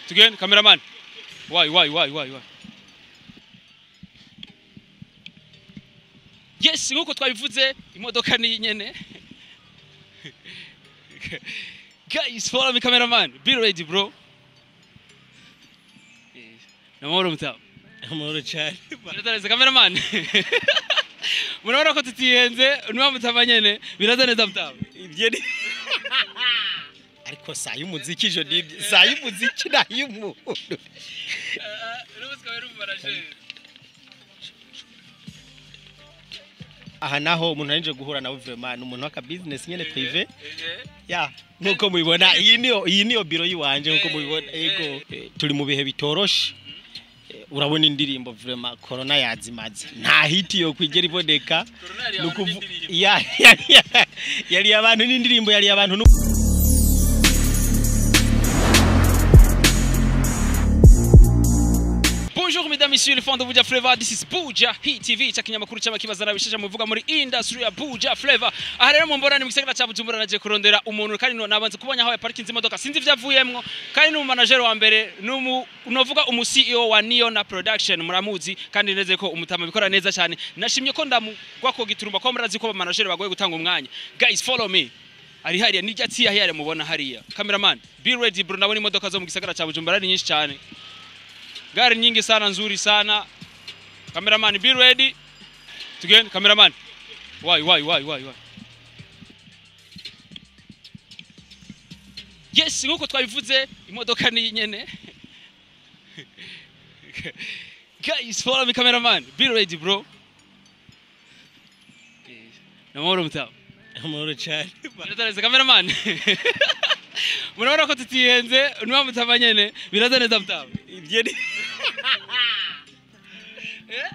Tugende cameraman. Why why why why why? Yes, nkuko twabivuze imodoka ni nyene. Guys, follow me cameraman. Be ready bro. Namahoro mutaba. Amahoro cyane. Biraza cameraman. Murabona ko tutihenze niwa mutaba nyene biraza neza mutaba. Ibyo ni ariko saa y'umuziki jo ni saa y'umuziki na y'umuntu. Aha naho umuntu arinje guhura nawe vraiment ni umuntu w'aka business nyene privé. Ya nkuko mubibona iyi niyo biro yiwanje nkuko mubibona. Ego, turi mu bihe bitoroshe. Urabona indirimbo vraiment corona yazimaze, nta hit yo kwigera iboneka. Ya yari abantu n'indirimbo yari abantu. Bonjour mesdames, messieurs, les fans de Buja Flavor. This is Buja Hit TV. Cha kinyamakuru cy'amakibazana bishasha muvuga muri industry ya Buja Flavor. Aha rero mumbora ni mu gisagara ca Bujumbura, naje kurondera umuntu kandi nabanze kubonye aho yaparkinze imodoka. Sinzi ivyavuyemwo. Kandi ni umu manager wa mbere, numu unovuga umu CEO wa Niona Production, muramuzi kandi neze ko umutama bikora neza cyane. Nashimye ko ndamugwa ko giturumba ko murazi ko ba manager bagoye gutanga umwanya. Guys, follow me. Ari hariya nijya tsiya hariya mubona hariya. Cameraman, be ready bro, ndabona imodoka zo mu gisagara ca Bujumbura ari nyinshi cyane. Gari nyingi sana nzuri sana. Cameraman, be ready. Tugende cameraman. Why why why why why? Yes, nkuko twabivuze imodoka ni nyene. Guys, follow me cameraman. Be ready bro. Namahoro mutaba. Amahoro cyane. Biraza cameraman. Murabona ko tutihenze niwa mutaba nyene biraza neza mutaba. Ibyo ni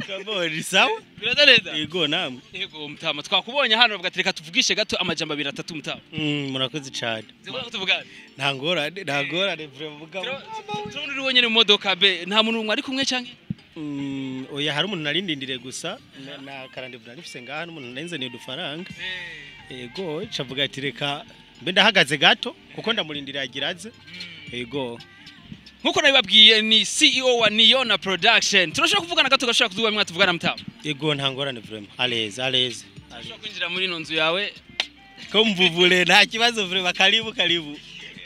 Kabori sawa? Biraza neza. Yego namwe. Yego mutama, twakubonye hano bavuga ati reka tuvugishe gato amajambo abiri atatu mutama. Murakoze cyane. Zikora ko tuvugana. Nta ngorane, nta ngorane vraiment mugabo. Turabona uri wenyene mu modoka be, nta muntu umwe ari kumwe canke? Oya, hari umuntu narindindiriye gusa na ka rendez-vous narifise ngaha n'umuntu narinzaniye udufaranga. Yego, cavuga ati reka mbe ndahagaze gato kuko ndamurindiriye agira aze. Yego. Nkuko nabibabwiye ni CEO wa Niona Production. Turashobora kuvugana gato gashobora kuduha mwa tuvugana mutama. Yego, nta ngorane vraiment. Allez, allez. Turashobora kwinjira muri ino nzu yawe. Ko mvuvule nta kibazo vraiment, karibu karibu.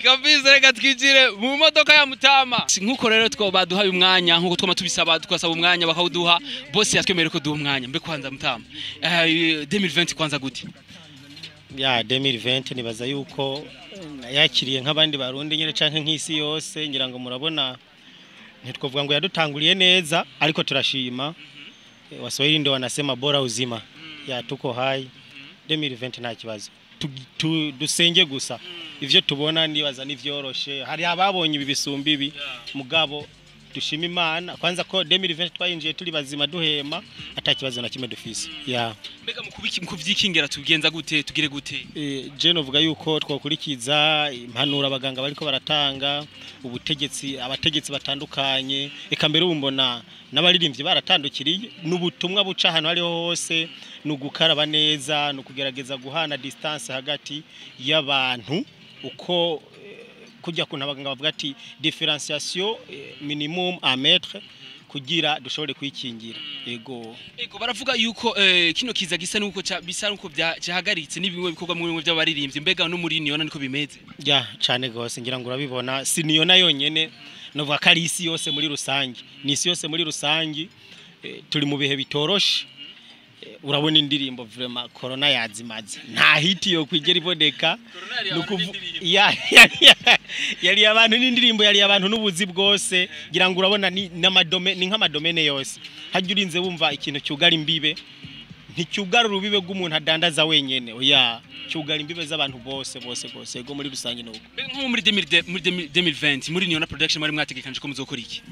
Kabisa, reka twinjire mu modoka ya mutama. Nkuko rero two baduhaye umwanya nkuko twama tubisaba, tukasaba umwanya bakawuduha, boss yatwemereye ko duha umwanya. Mbe kwanza mutama, 2020 kwanza gute? Ya 2020 nibaza yuko yakiriye nk'abandi barundi nyene canke nk'isi yose. Ngira ngo murabona, ntitwovuga ngo yadutanguriye neza ariko turashima. Waswahili ndio wanasema bora uzima. Ya tuko hai 2020 nta kibazo. Dusenge gusa ivyo tubona nibaza nivyoroshe, hari ababonye ibi bisumba ibi, mugabo dushima Imana kwanza ko 2020 twayinjiye turi bazima, duhema, ata kibazo na kimwe dufise. Ya. Mbega mu kubiki mu kuvyikingira tugenza gute, tugire gute? Je novuga yuko twakurikiza impanuro abaganga bariko baratanga, ubutegetsi, abategetsi batandukanye, eka mbere ubu mbona n'abaririmbyi baratandukiriye n'ubutumwa buca ahantu hariho hose. Ni ugukaraba neza, ni ukugerageza guhana distance hagati y'abantu uko kujya kuntu abaganga bavuga ati différenciation minimum un mètre kugira dushobore kwikingira. Ego. Ego, baravuga yuko kino kiza gisa nuko bisa nuko cyahagaritse n'ibimwe bikorwa mu bimwe by'abaririmbyi. Mbega no muri Niona niko bimeze? Ya cane gose, ngira ngo urabibona, si Niona yonyene, novuga ko ari isi yose muri rusange, ni isi yose muri rusange. Turi mu bihe bitoroshe. Urabona indirimbo vraiment corona yazimaze, nta hit yo kwigera iboneka. Ya yari abantu n'indirimbo yari abantu n'ubuzi bwose. Ngira ngo urabona ni n'ama domaines, ni nk'ama domaines yose hajya urinze wumva ikintu cyugara imbibe, nticyugara urubibe rw'umuntu adandaza wenyene, oya, cyugara imbibe z'abantu bose bose bose. Ego, muri rusange nuko. Mbega nko muri 2000 muri 2020 muri Niona Production mwari mwategekanje ko muzokora iki?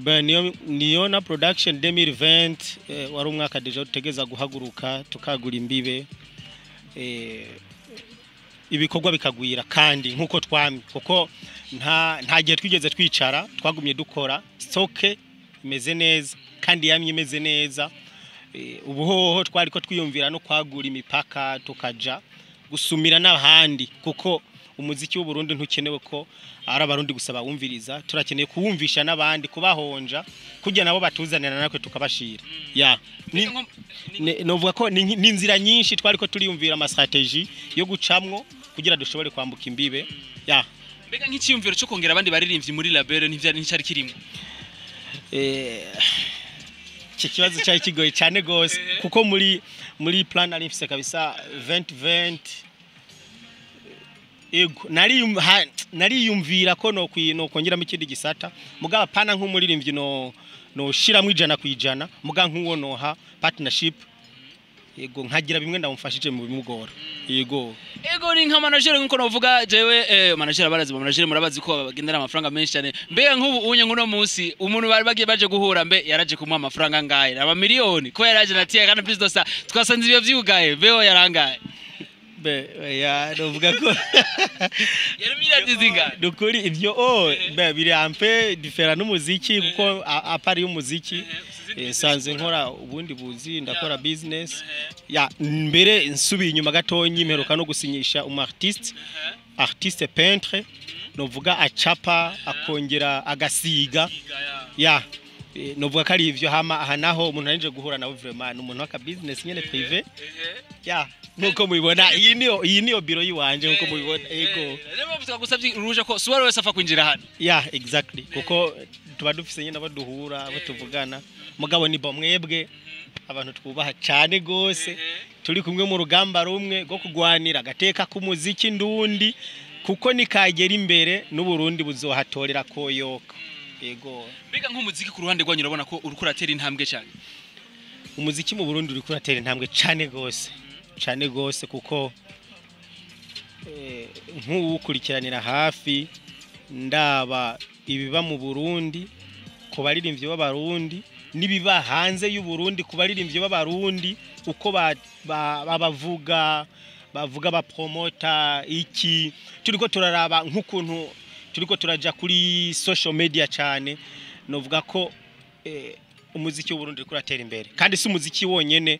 Ben niyo na production 2020 wari umwaka déjà dutegeza guhaguruka tukagura imbibe, ibikorwa bikagwira kandi nkuko twamye, kuko nta gihe twigeze twicara, twagumye dukora, stock imeze neza kandi yamye imeze neza. Ubu hoho twari ko twiyumvira no kwagura imipaka tukaja gusumira n'ahandi kuko Umuziki w'u Burundi ntukenewe ko ari abarundi gusa bawumviriza, turakeneye kuwumvisha n'abandi, kubahonja kugira nabo batuzanira natwe tukabashira. Ya, novuga ko ni inzira nyinshi twariko turiyumvira ama stratégie yo gucamwo kugira dushobore kwambuka imbibe. Ya, mbega nk'iciyumviro cyo kongera abandi baririmbyi muri label ntivyari nticari kirimo? Iki kibazo cyari kigoye cyane gose, kuko muri plan nari mfise kabisa 2020, ego, nariyumvira ko no kongeramo ikindi gisata, mugaba pana nk'umuririmbyi no shiramwe 100%, muga nk'uwo noha partnership, yego, nkagira bimwe ndamufashije mu bimugora. Yego. Ego, ni nka manager nkuko novuga jewe, manager abarazi, manager murabazi ko bagendera amafaranga menshi cyane. Mbega nk'ubu unye nkuno munsi umuntu bari bagiye baje guhura, mbe yaraje kumuha amafaranga ngaye aba miliyoni ko yaraje natiye kandi please dosa twasanze ibyo vyugaye, beho yarangaye? Be ya, novuga ko yari miliyoni zingahe? Dukuri ivyo, oh, be biri un peu différent n'umuziki, kuko à part y'umuziki sanze nkora ubundi buzi, ndakora business. Ya, mbere nsubiye inyuma gatonyi, imperuka no gusinyisha umu artiste peintre, novuga acapa akongera agasiga. Ya, novuga ko ari ivyo. Hama aha naho umuntu arinje guhura nawe vraiment ni umuntu w'aka business nyene privé. Ya, nkuko mubibona, iyi niyo biro yiwanje, nkuko mubibona, ego. Rero twagusabye uruje ko suwari wese afa kwinjira hano. Ya, exactly, kuko tuba dufise nyine abo duhura, abo tuvugana, mugabo ni bo mwebwe abantu twubaha cyane gose, turi kumwe mu rugamba rumwe rwo kugwanira agateka k'umuziki ndundi, kuko nikagera imbere n'Uburundi buzohatorera koyoka. Yego. Mbega nk'umuziki ku ruhande rwanyu urabona ko uriko uratera intambwe cyane? Umuziki mu Burundi uriko uratera intambwe cyane gose, cyane gose, kuko nk'uwukurikiranira hafi ndaba ibiba mu Burundi ku baririmbyi b'abarundi n'ibiba hanze y'u Burundi ku baririmbyi b'abarundi, uko babavuga, bavuga bapromota iki, turiko turaraba nk'ukuntu turiko turaja kuri social media cyane, novuga ko umuziki w'u Burundi uriko uratera imbere. Kandi si umuziki wonyene,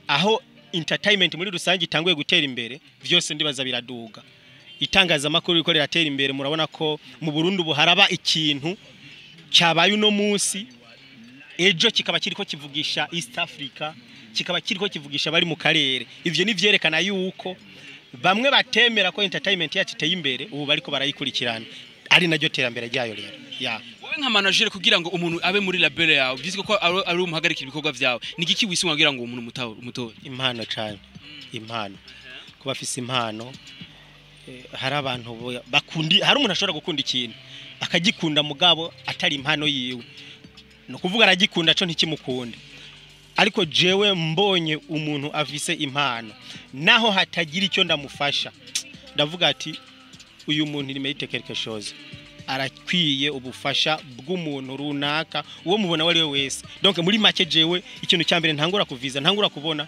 aho entertainment muri rusange itanguye gutera imbere, vyose ndibaza biraduga. Itangazamakuru riko riratera imbere, murabona ko mu Burundi ubu haraba ikintu cyabaye uno munsi, ejo kikaba kiriko kivugisha East Africa, kikaba kiriko kivugisha bari mu karere. Ivyo ni vyerekana yuko bamwe batemera ko entertainment yacu iteye imbere ubu bariko barayikurikirana, ari naryo terambere ryayo rero. Ya. Wowe nka manager, kugira ngo umuntu abe muri label yawe, byizwe ko ari umuhagarikira ibikorwa vyawe, ni igiki wisunga kugira ngo umuntu umutore? Impano cyane, impano, kuba afise impano. Hari abantu bakundi, hari umuntu ashobora gukunda ikintu akagikunda mugabo atari impano yiwe, ni ukuvuga aragikunda co ntikimukunde. Ariko jewe mbonye umuntu afise impano, naho hatagira icyo ndamufasha, ndavuga ati uyu muntu il mérite quelque chose, arakwiye ubufasha bw'umuntu runaka, uwo mubona uwo ari we wese. Donc muri make, jewe ikintu cya mbere ntangura kuviza, ntangura kubona,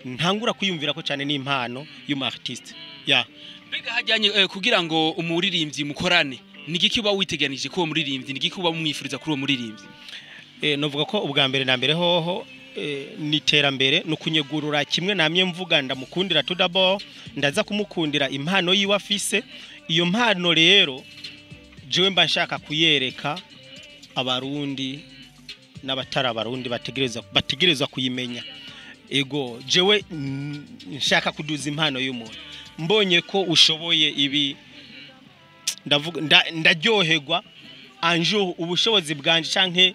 ntangura kwiyumvira ko cyane n'impano y'umu artiste. Ya. Mbega hajyanye kugira ngo umuririmbyi mukorane, ni igiki uba witeganije ko uwo muririmbyi, ni igiki uba mwifuriza kuri uwo muririmbyi? Novuga ko ubwa mbere na mbere hoho ni iterambere, ni ukunyegurura kimwe namye mvuga. Ndamukundira tout d'abord, ndaza kumukundira impano yiwe afise. Iyo mpano rero jewe mba nshaka kuyereka abarundi n'abatari abarundi, bategereza kuyimenya. Ego, jewe nshaka kuduza impano y'umuntu. Mbonye ko ushoboye ibi, ndavuga ndaryoherwa anjo ubushobozi bwanje canke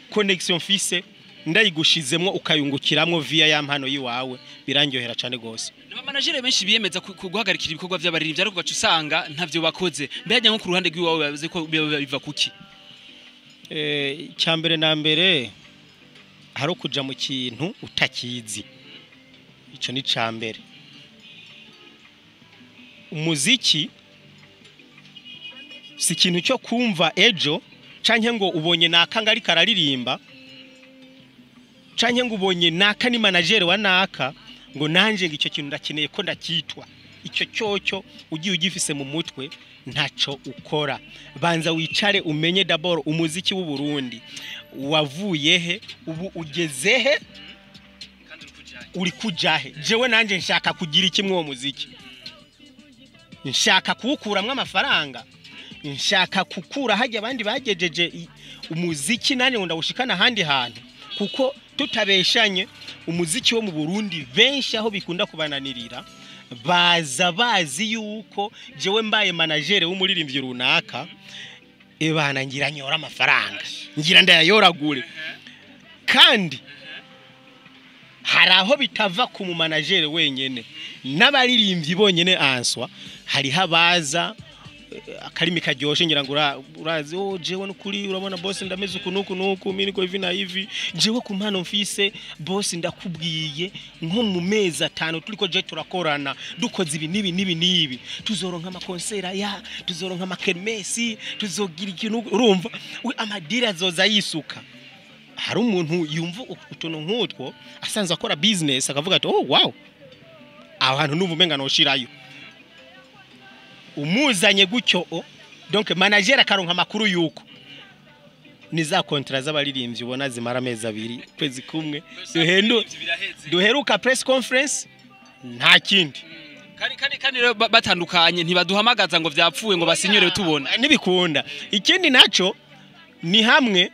connection mfise ndayigushizemwo, ukayungukiramwo via ya mpano yiwawe, birandyohera cane gose. Aba manager benshi biyemeza guhagarikira ibikorwa by'abaririmbyi, ariko ugaca usanga ntavyo bakoze. Mbega nko ku ruhande rw'iwawe bavuze ko biva kuki? Icyambere na mbere, hari ukuja mu kintu utakizi, ico ni cambere. Umuziki si ikintu cyo kumva ejo, canke ngo ubonye naka ngo ariko araririmba, canke ngo ubonye naka ni manager wa naka, ngo nanje ngo icyo kintu ndakeneye ko ndacyitwa icyo. Cyocyo ugiye ugifise mu mutwe, ntaco ukora. Banza wicare umenye d'abord umuziki w'u Burundi wavuye he, ubu ugeze he, uri kujahe, jewe nanje nshaka kugira iki mw'uwo muziki. Nshaka kuwukuramwo amafaranga, nshaka kukura hajya abandi bagejeje umuziki, nanjye ngo ndawushikana ahandi hantu, kuko tutabeshanye, umuziki wo mu Burundi benshi aho bikunda kubananirira, baza bazi yuko jewe mbaye manager w'umuririmbyi runaka, ebana, ngira nyora amafaranga, ngira ndayayoragure. Kandi hari aho bitava ku mu manager wenyene n'abaririmbyi bonyene answa. Hariho abaza akarimi karyoshe, ngira ngo urazi: "Oh, jewe nukuri urabona boss, ndameze uku nuku nuku, mimi niko hivi na hivi, jewe ku mpano mfise boss, ndakubwiye nko mu mezi 5 turiko je turakorana, dukoze ibi nibi nibi nibi, tuzoronka ama concert aya, tuzoronka ama kermesse, tuzogira ikintu." Urumva we amadira azoza yisuka. Hari umuntu yumva utuntu nk'utwo, asanzwe akora business, akavuga ati: "Oh wow, aho hantu numva umenga noshirayo." Umuzanye gutyo o donc manager akaronka amakuru yuko ni za contrat z'abaririmbyi ubona zimara amezi 2, kwezi kumwe, duhendu duheruka press conference, nta kindi. Kandi rero batandukanye ntibaduhamagaza ngo vyapfuye, ngo basinyure tubona. Ntibikunda. Ikindi naco ni hamwe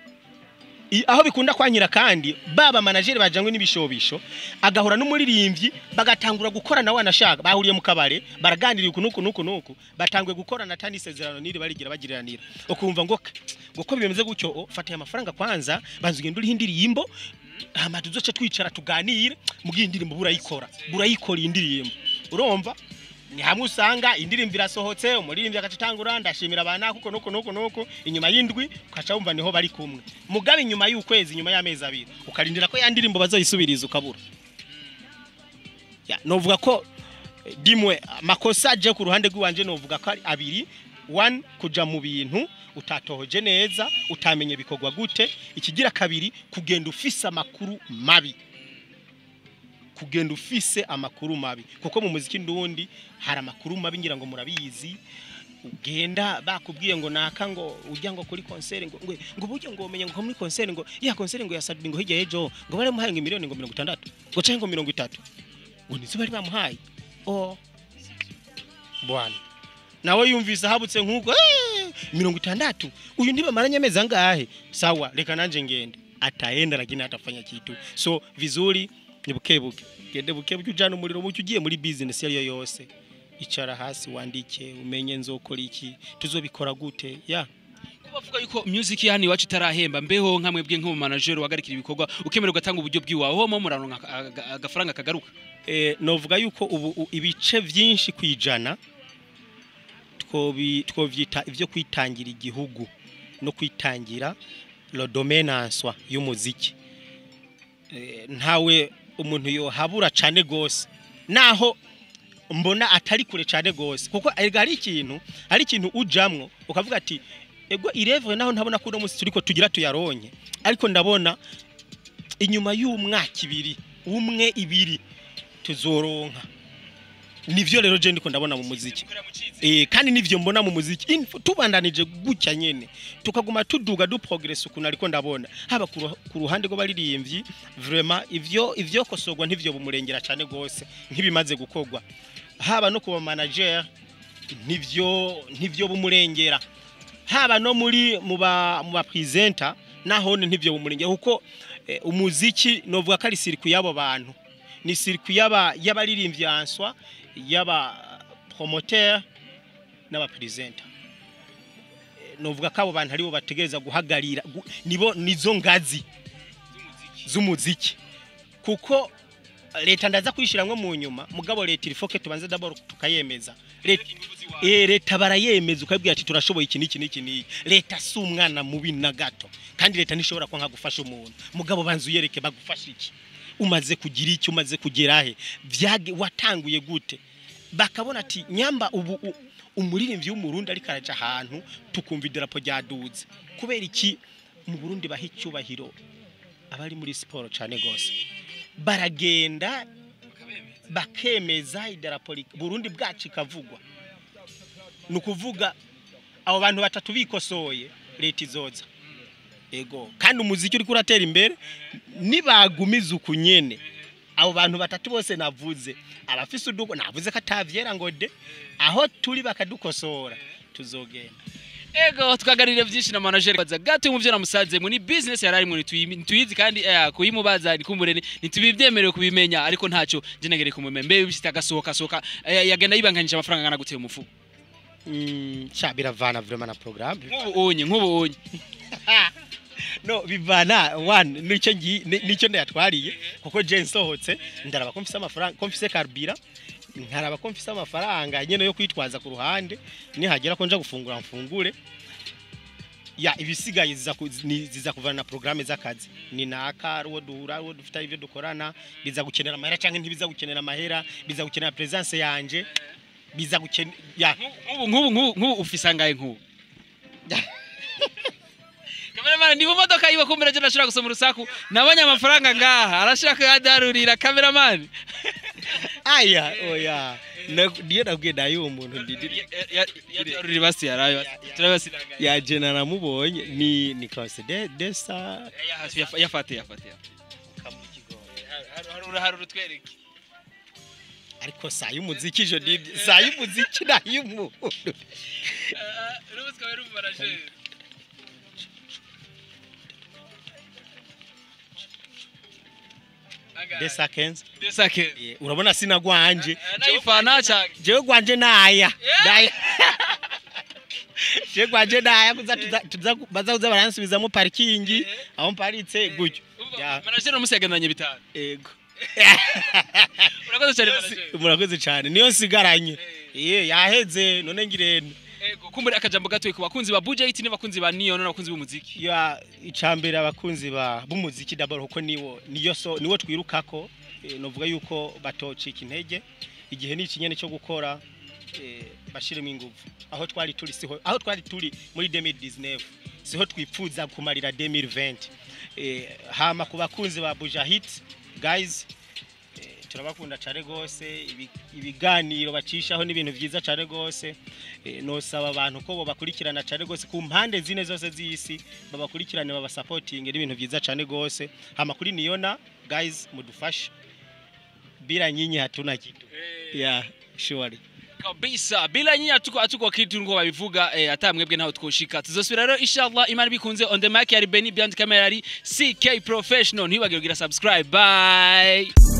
aho bikunda kwankira, kandi baba manager bajangwe n'ibishobisho, agahura n'umuririmbyi bagatangura gukorana, wanashaka bahuriye mu kabare, baraganiriye uku nuku nuku nuku, batanguye gukorana atandi isezerano niri barigira bagiriranira, ukumva ngo ko bimeze gutyo, o fata aya mafaranga kwanza, banza ugende uriho indirimbo, hama tuzoce twicara tuganire. Mugiye indirimbo burayikora, burayikora indirimbo. Urumva ni hamwe usanga indirimbo irasohotse, umuririmbyi agacitangura: "Ndashimira abana kuko nuko nuko nuko." Inyuma y'indwi ukaca wumva niho bari kumwe, mugabe inyuma y'ukwezi, inyuma y'amezi 2, ukarindira ko ya ndirimbo bazoyisubiriza, ukabura. Ya, novuga ko dimwe makosa je ku ruhande rw'iwanje novuga ko ari abiri. One, kuja mu bintu utatohoje neza, utamenye bikorwa gute. Ikigira kabiri, kugenda ufise amakuru mabi, kugenda ufise amakuru mabi, kuko mu muziki ndundi hari amakuru mabi, ngira ngo murabizi. Ugenda bakubwiye ngo naka ngo ujya ngo kuri concert, ngo buryo ngo umenye ngo muri concert, ngo ya concert ngo ya Sadbi, ngo hirya y'ejo ngo bari muhaye ngo miliyoni ngo 60, ngo canke ngo 30, ngo nizo bari bamuhaye. Oh bwana, nawe yumvise ahabutse nk'uko 60, uyu ntibamaranye amezi angahe? Sawa, reka nanje ngende. Ataenda lakini atafanya kitu. So vizuri ni bukebuke, gende bukebuke, ujana umuriro mucyo. Ugiye muri business iyo yose, icara hasi wandike, umenye nzokora iki, tuzobikora gute ya. Ko bavuga yuko music hano iwacu itarahemba, mbeho nka mwebwe nk'umu manager uhagarikira ibikorwa, ukemererwa ugatanga uburyo bw'iwawe, ho mo muraronka agafaranga kagaruka? Novuga yuko ubu ibice byinshi kwijana twovyita ivyo kwitangira igihugu no kwitangira le domaine en soi y'umuziki. Ntawe umuntu yohabura cane gose, naho mbona atari kure cane gose, kuko erega hari ikintu ujamwo ukavuga ati: "Ego, irevre naho ntabona ko uno musi turiko tugira tuyaronke, ariko ndabona inyuma y'umwaka 2, 1, 2 tuzoronka." Nivyo rero je ndiko ndabona mu muziki. Kandi nivyo mbona mu muziki. Tubandanije gutya nyene, tukaguma tuduga, du progress ukuntu, ariko ndabona haba ku ruhande rw'abaririmbyi, vraiment ivyo kosogwa ntivyo bumurengera cyane gose nk'ibimaze gukorwa, haba no kuba manager ntivyo bumurengera, haba no muri mu ba presenter nahone ntivyo bumurengera, kuko umuziki novuga ko ari circuit y'abo bantu, ni circuit y'abaririmbyi answa, y'aba promoteur n'aba presenter. Novuga ko abo bantu aribo bategereza guhagarira nibo nizo ngazi z'umuziki, kuko leta ndaza kwishiramwe mu nyuma. Mugabo leta irifoke tubanze d'abord tukayemeza leta. Leta barayemeza, ukabwira ati: "Turashoboye iki n'iki n'iki n'iki." Leta si umwana mubi na gato, kandi leta ntishobora ko nka gufasha umuntu, mugabo banza uyereke bagufasha iki, umaze kugira iki, umaze kugera he, vyage watanguye gute, bakabona ati nyamba ubu umuririmbyi w'Umurundi ariko araja ahantu, tukumva idarapo ryaduze. Kubera iki mu Burundi baha icyubahiro abari muri siporo cyane gose? Baragenda bakemeza idarapo Burundi bwacu ikavugwa. Ni ukuvuga abo bantu batatu bikosoye, leta izoza. Ego, kandi umuziki uriko uratera imbere, nibagumiza uku nyene. Abo bantu batatu bose navuze abafise udugo, navuze ko atavyera ngo de aho turi bakadukosora tuzogenda. Ego, twaganiriye byinshi na manager baza gato mu byo namusaze mu ni business yarari mu nituyizi kandi kuyimubaza nikumbure ntitubibyemerewe kubimenya, ariko ntacyo je nagereye kumumenya mbe bishita agasohoka sohoka yagenda yibanganije amafaranga angana gute mu mufuko? Sha, biravana vraiment na programme. Nk'ubu unye No bivana one nicyo ngi nicyo ndayatwariye, kuko je nsohotse ndaraba ko mfise amafaranga, ko mfise carburant, nkaraba ko mfise amafaranga nyene yo kwitwaza ku ruhande, nihagera ko nja gufungura mfungure. Ya, ibisigaye ziza kuvana na programme z'akazi, ni naka ari uwo duhura, ari uwo dufite ibyo dukorana, biza gukenera amahera canke ntibiza gukenera amahera, biza gukenera presence yanje, biza gukenera ya. Nk'ubu ufise angahe nk'ubu? Cameraman ni mu modoka yiwe, kumbera je ndashobora gusoma urusaku, nabonye amafaranga ngaha arashaka kuyadarurira cameraman. Aya, oya. Niyo nabwiye nayo uwo muntu ndi Yadarurira basi yarayo turabasirangaye. Yaje naramubonye, ni classe de desa. Yafate yafate. Harura utwereke. Ariko saa y'umuziki jo ni saa y'umuziki nay'umuntu. Rubutswe twari manager. 215. 215. Urabona sinagwanje. Nayifana cyane. Jewe gwanje naya naya, jewe gwanje naya kuza tuza baza kuza baransubizamo parking aho mparitse gutyo. Ya. Manager no musi yagendanye bitanu. Ego. Urakoze cyane, manager. Murakoze cyane, niyo nsigaranye. Iye yaheze none ngirente. Ego, kumbure akajambo gato ku bakunzi ba Buja Hit n'abakunzi ba Niyo n'abakunzi b'umuziki. Ya, icambere abakunzi ba b'umuziki d'abord, kuko niwo niyo so niwo twirukako, novuga yuko batocika intege, igihe ni ikinyene cyo gukora, bashiremo inguvu. Aho twari turi siho aho twari turi muri 2019 siho twipfuza kumarira 2020. Hama ku bakunzi ba Buja Hit guys, turabakunda cyane gose, ibiganiro bacishaho n'ibintu byiza cyane gose. Nosaba abantu ko bakurikirana cyane gose ku mpande zine zose z'isi, babakurikirane, babasapotinge, n'ibintu byiza cyane gose. Hama kuri Niyona guys, mudufashe, bila nyinyi hatuna kitu. Yeah, surely. Kabisa, bila nyinyi hatuko kitu, ngo babivuga, ata mwebwe ntaho twoshika. Tuzosubira rero inshallah Imana bikunze. On the mic yari Benny, behind camera yari CK Professional. Ntibagire kugira subscribe. Bye.